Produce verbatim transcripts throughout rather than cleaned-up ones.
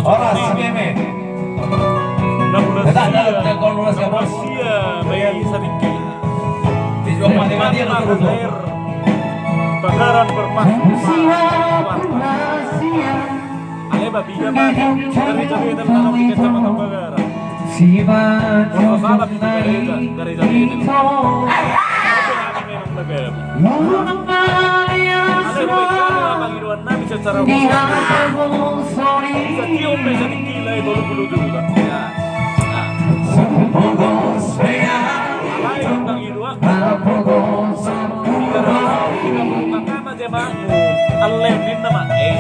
Horas, Meme. Enam belas sia, enam belas sia, bayi satingki. Di juang mati-mati, H R. Bagaran berpasung. Ale babiga ma, gareja beta menanam di Kecamatan Bagaran. Kalau salah itu gareja, gareja beta. Tapi ada memang negara. Ada dua kali lah pangidoan nami secara khusus. Bisa cium, bisa dikilai, tolu puluh juta. Ya. Nah. Alai pangidoan. Tiga ratus tiga puluh kakak aja, Bang. Allen, ini nama. Eh.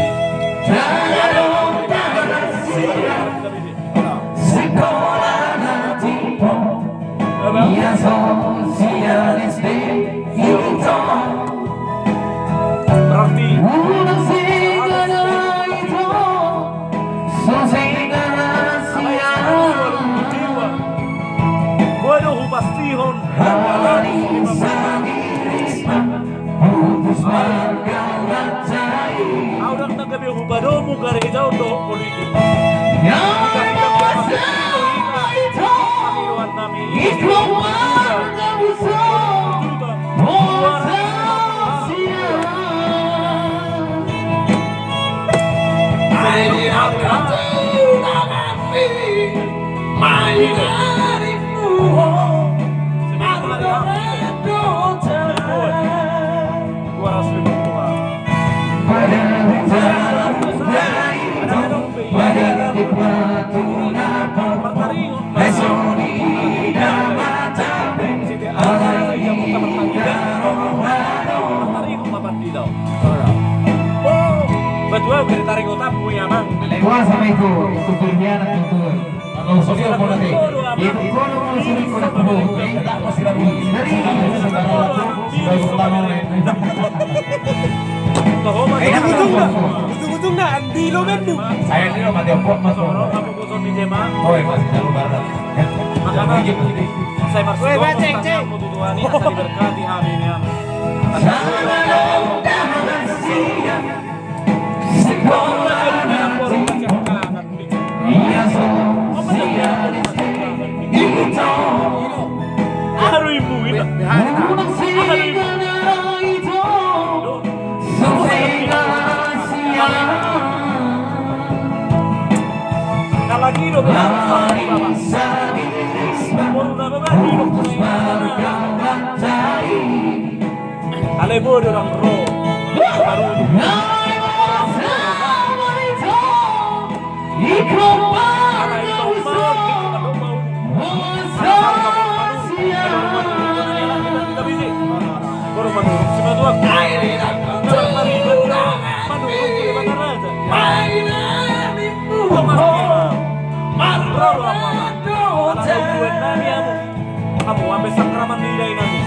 Berarti Waduh, hupastihon. Au ndang na gabe hupadomu gareja on dohot politik. Hita, hita, hita, hita. Pangidoan nami. Juta. Juta. Kuasa ma itu, itu berkhianat itu. Kalau sosial politik, itu kalau mau sering kau tahu, tak pasti lagi. Dari itu saudara, saudara, saudara. Ujung-ujungna, ujung-ujungna, andi lo mendu. Saya ini lo mati opot, Mas. Oh, iya, Mas, jangan lupa. Makana sai marsigomos tanganmu tu Tuhan i, asa diberkati hami nian. Aduh, ibu, ibu. Ale bodo orang ro. Amu ampe sakraman ni dainami.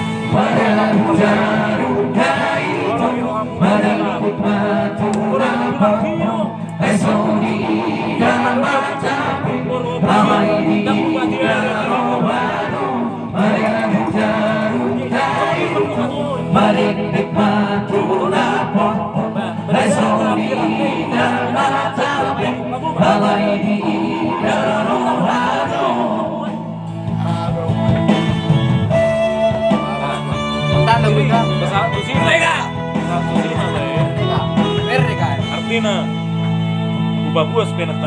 Artina, hupapuas pe na.